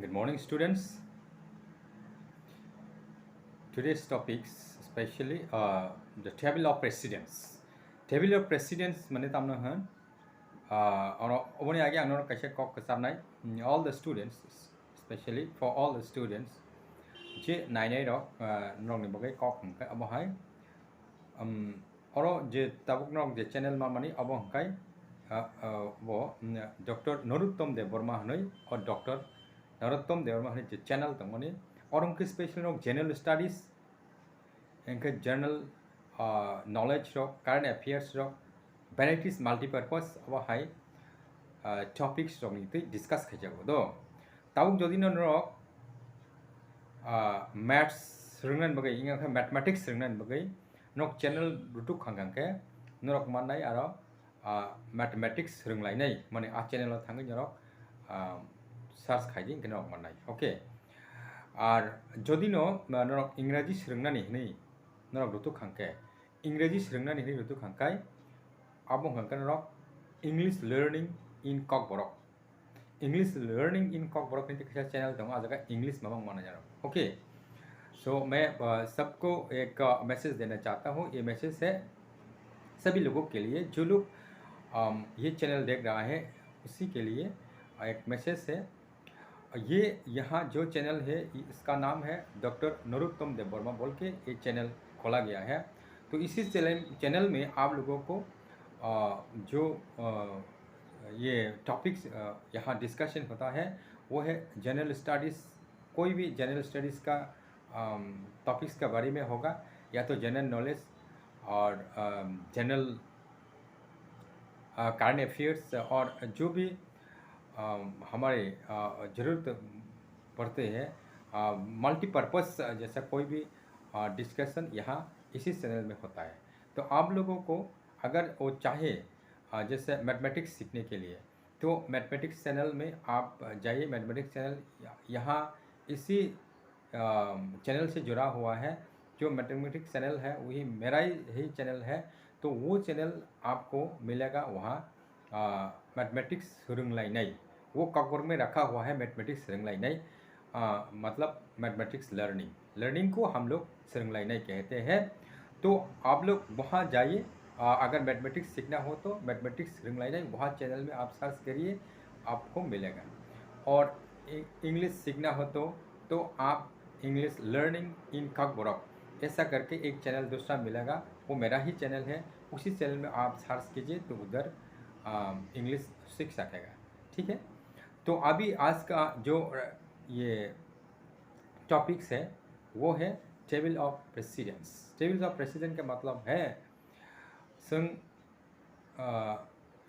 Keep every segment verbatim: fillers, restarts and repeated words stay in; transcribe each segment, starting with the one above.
Good morning, students. Today's topics, especially uh, the table of precedence. Table of precedence mane tamno hwn, uh, oro oboni age ang norok kaisa kok kwcharnai, mm, all the students, especially for all the students, je nainai rok, uh, norokni bagwi kok hwnkhe obo hai, um, oro je tabuk norok je channel mamani obo hwnkhe, uh, uh, bo, mm, Doctor Narottam Debbarma hwnwi, o Doctor Narottam Debbarma hwnwi je channel tongmani, oro hwnkhe special norok general studies, hwnkhe general, uh, knowledge rok, current affairs rok, varieties multipurpose obo hai, uh, topics rokni twi discuss khaijago do. Tabuk jodi no norok, uh, maths rwngnani bagwi, wngkha khe mathematics rwngnani bagwi norok channel rutuk khang khang khe norok mannai aro, ah, mathematics rwnglainai, mane a channel o thangwi norok, ah, search khaidi hwnkhe norok mannai. Okay. Ar jodi no, ah, norok Engraji swrwngnani hwnwi norok rutuk khangkhe, Engraji swrwngnani hwnwi rutuk khangkhai, abo hwnkha khe norok English learning in Kokborok. English learning in Kokborok ni kaisa channel tongo, a jaga English mamang manai jaro. Okay. So मैं, अ, सबको एक, अ, मैसेज देना चाहता हूँ। ये मैसेज है सभी लोगों के लिए, जो लोग, अम, ये चैनल देख रहा है, उसी के लिए, अ, एक मैसेज है। ये यहाँ जो चैनल है, इ-, इसका नाम है डॉक्टर नरोत्तम देववर्मा बोल के ये चैनल खोला गया है। तो इसी चैनल, चैनल में आप लोगों को, अ, जो, अ, ये टॉपिक्स, अ, यहाँ डिस्कशन होता है, वो है जनरल स्टडीज़, कोई भी जनरल स्टडीज़ का, अम, टॉपिक्स के बारे में होगा, या तो जनरल नॉलेज और, अम, जनरल, अ, करंट अफेयर्स और जो भी, अम, हमारे, अ, ज़रूरत पड़ते हैं, अ, मल्टीपर्पस जैसा कोई भी, अ, डिस्कशन यहाँ इसी चैनल में होता है। तो आप लोगों को अगर वो चाहे, अ, जैसे मैथमेटिक्स सीखने के लिए, तो मैथमेटिक्स चैनल में आप जाइए। मैथमेटिक्स चैनल य-, यहाँ इसी, अ, चैनल से जुड़ा हुआ है। जो मैथमेटिक्स चैनल है, वही मेरा ही, ही चैनल है। तो वो चैनल आपको मिलेगा वहाँ, अ, मैथमेटिक्स rwnglainai। वो कॉकबोर्ड में रखा हुआ है मैथमेटिक्स rwnglainai। अ, मतलब मैथमेटिक्स लर्निंग, लर्निंग को हम लोग rwnglainai कहते हैं। तो आप लोग वहाँ जाइए, अ, अगर मैथमेटिक्स सीखना हो तो मैथमेटिक्स rwnglainai वहाँ चैनल में आप सर्च करिए, आपको मिलेगा। और इ-, इंग्लिश सीखना हो तो, तो आप इंग्लिश लर्निंग इन कॉकबोरक ऐसा करके एक चैनल दूसरा मिलेगा, वो मेरा ही चैनल है, उसी चैनल में आप सर्च कीजिए तो उधर, अ, इंग्लिश सीख सकेगा। ठीक है, तो अभी आज का जो, अ, ये टॉपिक्स है, वो है table of precedence. Tables of precedence का मतलब है, जों, अ,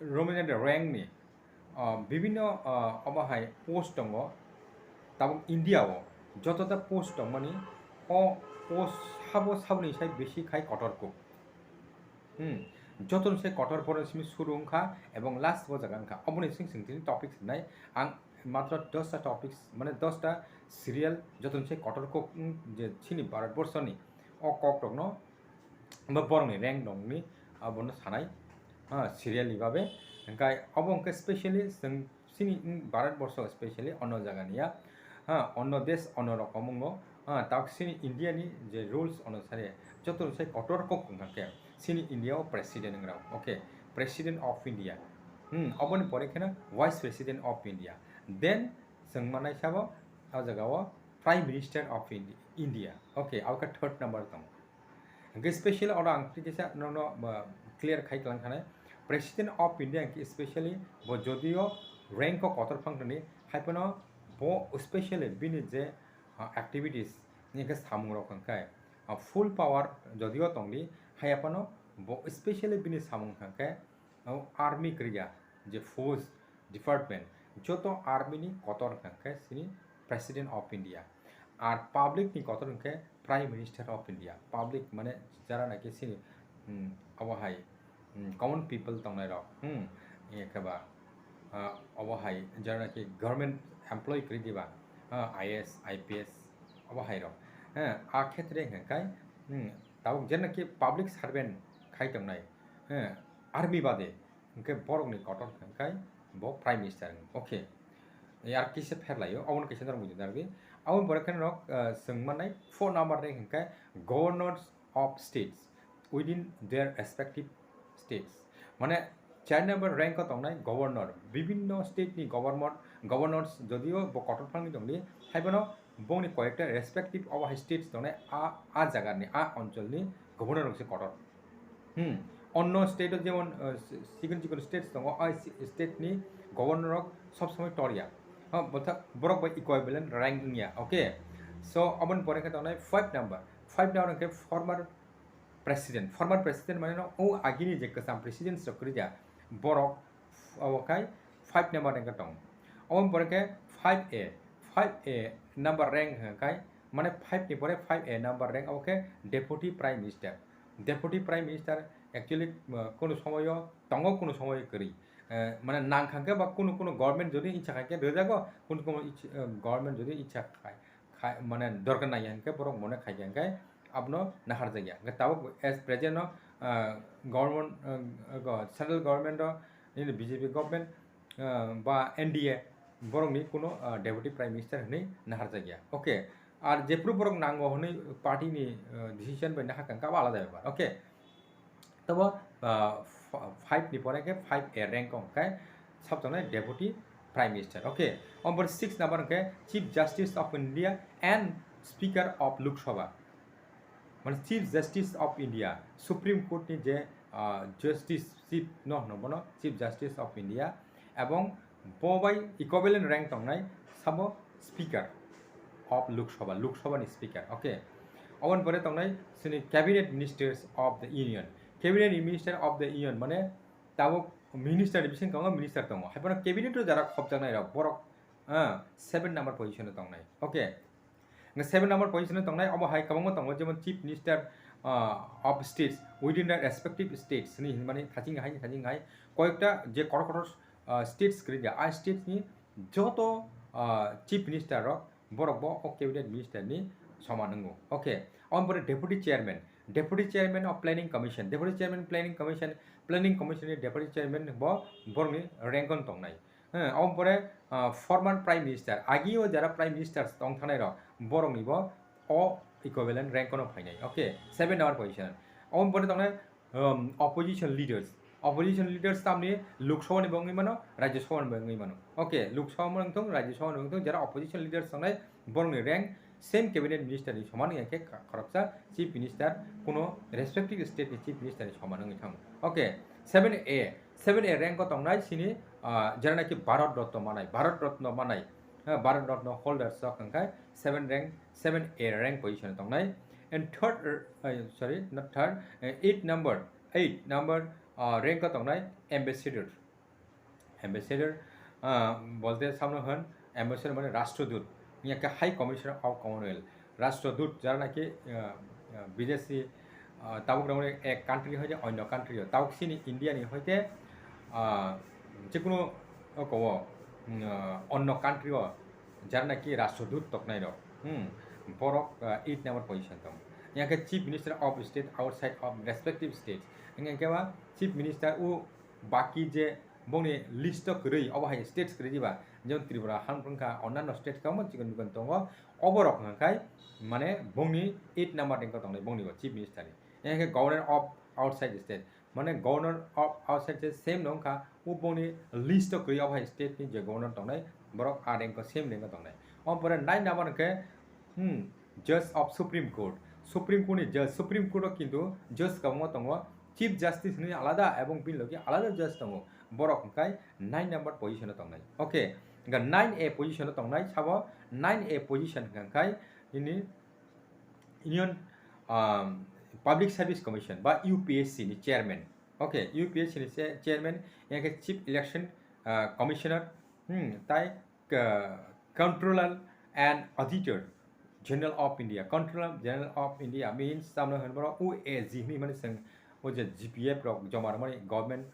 Roman rank ni, अ, विभिन्न, अ, obo hai post tongo, tabuk India o joto ta post tongmani, o post sabo saboni sai besi khai kotor kuk. Hmm. Joto ni sai kotor borok simi suru wngkha ebong last bo jaga wngkha. Oboni sing sing tini topics wngnai. Ang matro dosta topics, mane dosta serial joto ni sai kotor kok, hmm, je chini Bharat borso ni o kok rok no, bo borok ni rank rok ni abono sanai, ha, serial ni babe. Hingkai obo hingke specially chwng chini, mm, Bharat borso specially onno jaga ni ya, ha, onno desh onno rokom wngo, ha, tak chini India ni je rules onusare joto ni sai kotor kok wngkha khe chini India o president wng rok, okay, president of India, hmm, oboni pore kheno vice president of India, then chwng manai sabo o jaga o prime minister of Indi-, India, okay, abo khe third number tongo. Hingke special oro ang twi kisa nono, uh, clear khai tlang khanai. President of India hingke specially bo jodio rank o kotor phang tongdi, hai phano bo specially bini je, uh, activities ni hingke samung rok hingke, uh, full power jodio tongdi, hai phano bo specially bini samung hingke, uh, army kriya je force department, joto army ni kotor hingka khe chini President of India, ar public ni kotor hingke Prime Minister of India. Public mane jara naki chini, hmm, abo hai, hmm, common people tongnai rok, hmm, eke ba, ah, abo hai jara naki government employee kri diba, ah, I A S, I P S, abo hai rok, eh, a khetre hingka khe, hmm, tabuk jera naki public servant khai tongnai, eh, army bade, hingke borokni kotor hingke bo Prime Minister, okay. Ar kisa pherlaio, aboni kaisa norok buji narwgwi. Aboni pore khe norok, ah, chwng mannai four number rank hwnkhe governors of states within their respective states. Mane, char number rank o tongnai governor, bibinno state ni governor, governors jodio bo kotor phangni tongdi, haibono bongni koyekta respective obo hai states tongnai, a, a jaga ni, a onchol ni governor rok se kotor. Hmm. Onno state o jemon, uh, si-, sikon sikon states tongo, a si-, state ni governor rok sob somoi torya. Ha, botha-, borok bai equivalent rank wngya. Okay. So, aboni pore khe tongnai five number. Five number hwnkhe former president. Former president mane no, o agini je kwcham president rok kwrwija, borok f-, abo khai five number rank o tongo. Aboni pore khe five A. Five A number rank hwnkhe, mane five ni pore five A number rank, abo khe deputy prime minister. Deputy prime minister actually, uh, kunu somoyo tongo, kunu somoyo kwrwi. Uh, mane nang kha khe ba kunu kunu government jodi icha khai khe rwjago, kunu kunu ich-, uh, government jodi icha khai, khai, mane dorkar nai hwnkhe borok mone khai khe hwnkhe abono naharjakya. Hwnkhe tabuk as present no, uh, government, uh, uh, central government o nini B J P government, uh, ba N D A borokni kunu, uh, deputy prime minister hwnwi naharjakya. Okay. Ar jephru borok nango hwnwi party ni, uh, decision bai nahar kha, abo alada bepar. Okay. Tabo, uh, f-, five ni pore khe five A rank o hwnkhe sabjaknai deputy prime minister. Okay. Aboni pore six number hwnkhe Chief Justice of India and Speaker of Lok Sabha. Mane Chief Justice of India, Supreme Court ni je, uh, Justice Chief no hwno bono Chief Justice of India, ebong bo bai equivalent rank tongnai sabo Speaker of Lok Sabha, Lok Sabha ni Speaker, okay. Aboni pore tongnai chini Cabinet Ministers of the Union, Cabinet Minister of the Union mane tabuk minister ni bising tongo, minister tongo, haiphano cabinet o jara khopjaknai rok borok, ah, seven number position o tongnai, okay. Hwnkhe seven number position o tongnai, obo hai kwbangma tongo, jemon Chief Minister, ah, of States within the respective states hwnwi hinmani thaching hai, thaching hai. Koyekta je kotor kotor, ah, states kwrwi ya, a states ni joto, ah, Chief Minister rok borok bo o cabinet minister ni soman wngo. Okay, aboni pore Deputy Chairman, Deputy Chairman of Planning Commission, Deputy Chairman Planning Commission, Planning Commission ni Deputy Chairman bo borokni rank o tongnai. Hwnkhe, aboni pore, ah, former prime minister, agio jara prime ministers tong thanai rok, borokni bo o equivalent rank o no phainai. Okay, seven number position. Aboni pore tongnai, um, opposition leaders. Opposition leaders tamni Lok Sabha ni bo wngwi mano, Rajya Sabha ni bo wngwi mano. Okay, Lok Sabha wng thung, Rajya Sabha ni wng thung, jara opposition leaders tongnai, borokni rank same cabinet minister ni soman wngya khe kha-, khoroksa chief minister, kuno respective state ni chief minister ni soman wngwi thango. Okay, seven A, seven A rank o tongnai chini, ah, jera naki Bharat Ratna manai, Bharat Ratna manai, ah, Bharat Ratna holders rok hwnkhe seven rank, seven A rank position o tongnai. And third, uh, sorry, not third, uh, eight number, eight number, uh, rank o tongnai ambassador. Ambassador, ah, bolte samno hwn, ambassador mane Rashtrudut, wngya khe High Commissioner of Commonwealth. Rashtrudut jara naki, ah, ah, bidesi, ah, tabuk rok ek country hoite onno country o, tabuk sini India ni hoite, ah, jekunu oko o, mm, ah, onno country o jara naki Rashtrudut toknai rok, hmm, borok, ah, eight number position tong. Wngya khe Chief Minister of State outside of respective states. Wngya khe ba Chief Minister o baki je bongni list o kwrwi, obo hai states kwrwi diba, jemon Tripura han wngkha, onnanno state kwbangma chikon mikon tongo, oborok hwnkhai mane bongni eight number rank o tongnai bongni bo chief minister ni. Wngkha governor of outside state, mane governor of outside state same no wngkha, o bongni list o kwrwi obo hai state ni je governor tongnai, borok a rank o same rank o tongnai. Omo pore nine number hwnkhe, hmm, Judge of Supreme Court. Supreme Court ni judge, Supreme Court o kintu judge kwbangma tongo. Chief Justice hwnwi alada ebong bini logi alada judge tongo. Borok hwnkhe nine number position o tongnai. Okay, hwnkhe nine A position o tongnai sabo nine A position hwnkhe nini Union, um, Public Service Commission ba U P S C ni chairman. Okay, U P S C ni che-, chairman, yang khe Chief Election, uh, Commissioner, hmm, tai Ka-, Controller and Auditor General of India. Controller General of India means tamno hwn borok O A G hwnwi mani chwng o je G P F rok joma rwmani government,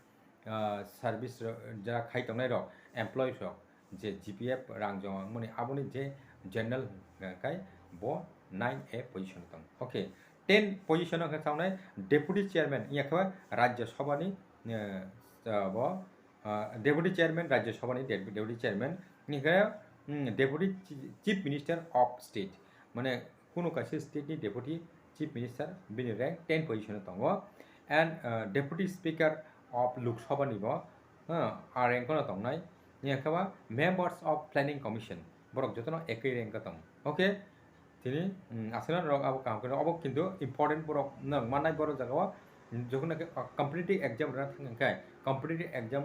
ah, service rok jara khai tongnai rok, employees rok je G P F rang joma wngmani aboni je general hwnkha khai bo nine A position tong. Okay, ten position o hwnkha saunai Deputy Chairman wngya khe Rajya Sabha ni, eh, bo, ah, Deputy Chairman, Rajya Sabha ni Deputy Chairman, Hingke, mm, Deputy Chi- Chief Minister of State, mane kunu kaisa state ni Deputy Chief Minister bini rank ten position o tongo, and uh, Deputy Speaker of Lok Sabha ni bo uh, a rank o tongnai. Hingke ba members of Planning Commission, borok jotono ekoi rank o tong. Okay, tini mm, aswkno norok abo kaham khe abo kintu important borok nang manai borok jaga o jokhon naki competitive exam rwna thang khe competitive exam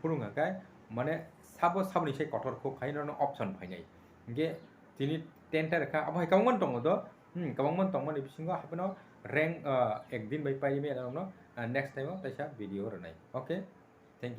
phuru hwnkhe mane sabo saboni sai kotor kho khai norokno option phainai. Hingke tini ten ta rwkha abo hai kwbangma tongo do, hmm, kwbangma tongmani bisingo haphano rank uh, ekdin bai paimani norokno uh, next time o kaisa video rwnai. Okay, thank you.